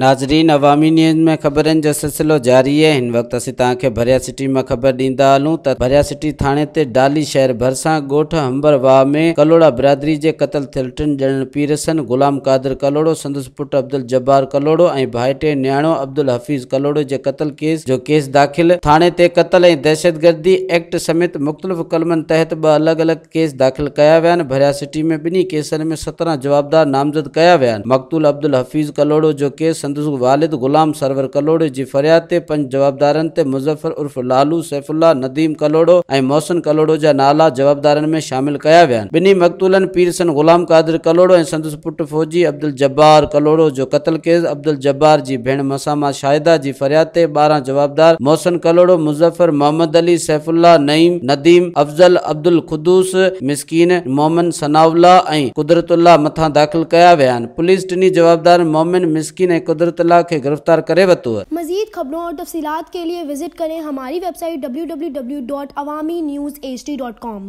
ناظرين عوامي نيوز ۾ خبرن جو سلسلو جاري آهي هن وقت اسين توهان کي ڀريا سٽي مان خبر ڏيندا هلون ته ڀريا سٽي ٿاڻي تي ڊالي شهر ڀرسان ڳوٺ همبر واهه ۾ ڪلهوڙا برادري جي قتل ٿيل ٽن ڄڻن پيرسن غلام قادر ڪلهوڙو سندس پٽ عبدالجبار ڪلهوڙو ۽ ڀائٽي نياڻو عبدالحفيظ ڪلهوڙو جي قتل ڪيس جو ڪيس داخل ٿاڻي تي قتل ۽ دهشتگردي ايڪٽ سميت مختلف قلمن تحت ٻه الڳ الڳ ڪيس داخل ڪيا ويا آهن، ڀريا سٽي ۾ ٻنهي ڪيسن ۾ 17 جوابدار نامزد ڪيا ويا آهن، مقتول عبدالحفيظ ڪلهوڙو جو ڪيس سندس والد غلام سرور ڪلهوڙي جي فرياد تي پنج جوابدارن تي مظفر عرف لالو، سيف الله، نديم ڪلهوڙو ۽ محسن ڪلهوڙو جا نالا جوابدارن ۾ شامل ڪيا ويا آهن، ٻنهي مقتولن پيرسن غلام قادر ڪلهوڙو ۽ سندس پٽ فوجي عبدالجبار ڪلهوڙو جو قتل ڪيس عبدالجبار جي ڀيڻ مساما شاهده جي فرياد تي 12 جوابدار محسن ڪلهوڙو، مظفر، محمد علي، سيف الله، نعيم، نديم، افضل، عبدالقدوس، مسڪين، مومن، ثناء الله ۽ قدرت الله مٿان داخل ڪيا ويا آهن. پوليس ٽنهي جوابدارن مومن، مسڪين ۽ قدرت الله کي گرفتار ڪري ورتو. مزيد خبرون اور تفصيلات کے لئے وزٽ ڪرين ھماري ويب سائيٽ www.awamiNewsHD.com.